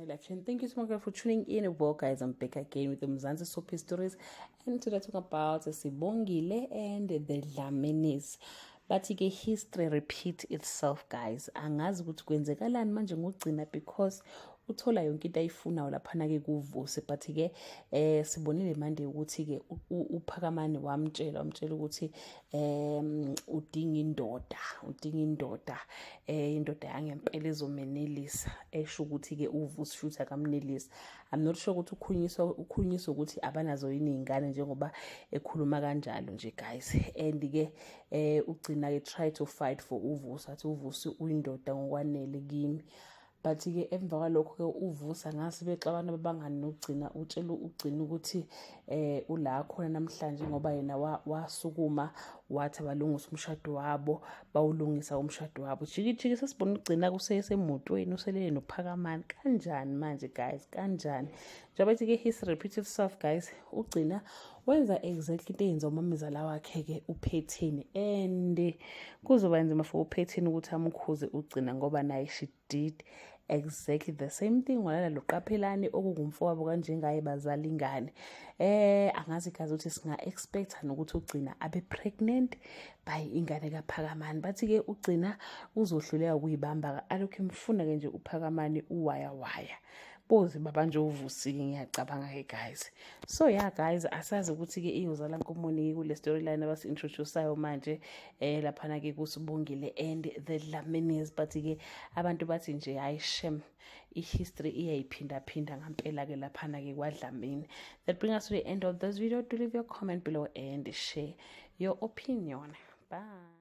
Life. And thank you so much for tuning in. Well, guys, I'm back again with the Mzansi Soapy Stories. And today talking about Sibongile and the Dlaminis. Bathi-ke history repeat itself, guys. Angazi ukuthi kwenzekalani manje ngogcina because uthola yonke into ayifunayo laphana-ke kuVusi, but-ke sibonile manje ukuthi-ke uPhakamani wamtshela ukuthi udinga indoda, udinga indoda, indoda yangempela ezomenelisa, esho ukuthi-ke uVusi shuthi akamnelisi. I'm not sure ukuthi ukhulunyiswa ukuthi abanazo yini iy'ngane njengoba ekhuluma kanjalo nje, guys. And-ke ugcina-ke try to fight for uVusi, athi uVusi uyindoda ngokwanele kimi, but-ke emva kwalokho-ke uVusi angase bexabana babangani nokugcina utshela ugcina ukuthi ula khona namhlanje ngoba yena wasukuma wathi abalungisa umshado wabo, bawulungisa umshado wabo. Jiki jiki sesibona ugcina kusesemotweni uselele noPhakamani. Kanjani manje, guys? Kanjani? Njengoba ethi-ke history repeat itself, guys, ugcina wenza exactly into eyenza umamezala wakhe-ke uPhetheni, and kuzoba nzima for uPhetheni ukuthi amkhuze ugcina ngoba naye she did exactly the same thing, walala loQaphelani okungumfowabo kanjengaye, bazala ingane. Angazi kazi ukuthi singa-expecta nokuthi ugcina abe pregnant by ingane kaPhakamani. Bathi-ke ugcina uzohluleka ukuyibamba, alokhu emfuna-ke nje uPhakamani uwaya waya boze babanje uVusi-ke, ngiyacabanga-ke, guys. So yeah, guys, asazi ukuthi-ke iyozala nkomoni kule storyline abasi-introduce-ayo manje laphana-ke kuSibongile and the Dlaminis, but-ke abantu bathi nje hayi shem, i-history iyayiphindaphinda ngampela-ke laphana-ke kwaDlamini. That bring us to the end of this video. Do leave your comment below and share your opinion. Bye.